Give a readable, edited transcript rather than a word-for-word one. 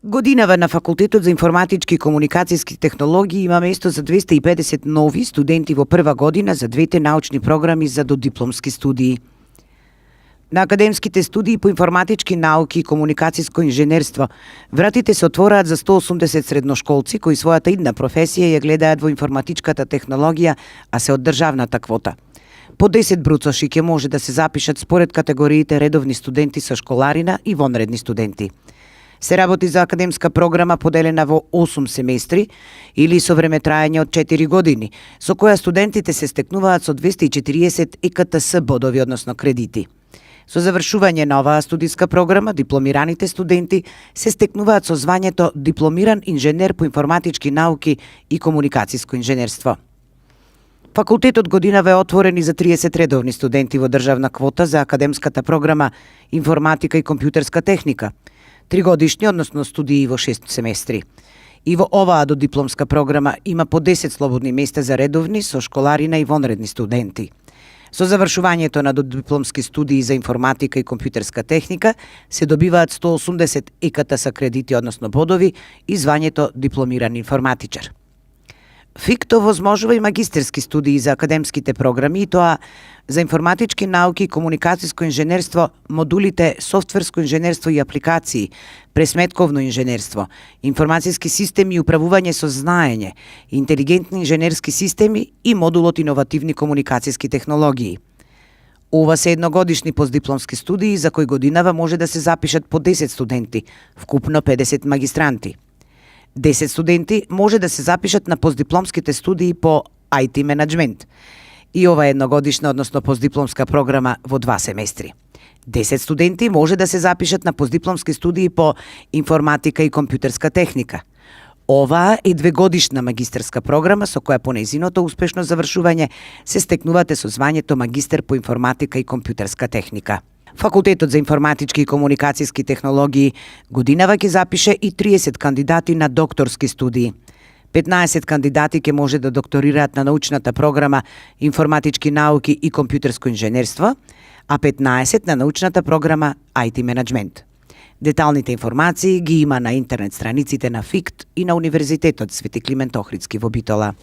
Годинава на Факултетот за информатички и комуникацијски технологии има место за 250 нови студенти во прва година за двете научни програми за додипломски студии. На академските студии по информатички науки и комуникацијско инженерство вратите се отвораат за 180 средношколци кои својата идна професија ја гледаат во информатичката технологија, а се од државната квота. По 10 бруцоши ќе може да се запишат според категориите редовни студенти со школарина и вонредни студенти. Се работи за академска програма поделена во 8 семестри или со време трајање од 4 години, со која студентите се стекнуваат со 240 ЕКТС бодови, односно кредити. Со завршување на оваа студиска програма, дипломираните студенти се стекнуваат со звањето дипломиран инженер по информатички науки и комуникацијско инженерство. Факултетот годинава е отворен и за 30 редовни студенти во државна квота за академската програма информатика и компјутерска техника, 3 годишни, односно студии во 6 семестри. И во оваа додипломска програма има по 10 слободни места за редовни со школарина и вонредни студенти. Со завршувањето на додипломски студии за информатика и компјутерска техника се добиваат 180 ЕКТС кредити, односно бодови, и звањето дипломиран информатичар. ФИКТО возможува и магистерски студии за академските програми, и тоа за информатички науки и комуникацијско инженерство, модулите софтверско инженерство и апликации, пресметковно инженерство, информацијски системи и управување со знаење, интелигентни инженерски системи и модулот иновативни комуникацијски технологии. Ова се едногодишни постдипломски студии за кои годинава може да се запишат по 10 студенти, вкупно 50 магистранти. 10 студенти може да се запишат на постдипломските студии по IT менеджмент. И ова е едногодишна, односно постдипломска програма во 2 семестри. 10 студенти може да се запишат на постдипломски студии по информатика и компјутерска техника. Оваа е 2-годишна магистерска програма со која по нејзиното успешно завршување се стекнувате со звањето магистер по информатика и компјутерска техника. Факултетот за информатички и комуникацијски технологии годинава ќе запише и 30 кандидати на докторски студии. 15 кандидати ќе може да докторираат на научната програма информатички науки и компјутерско инженерство, а 15 на научната програма IT менеджмент. Деталните информации ги има на интернет страниците на ФИКТ и на Универзитетот Свети Климент Охридски во Битола.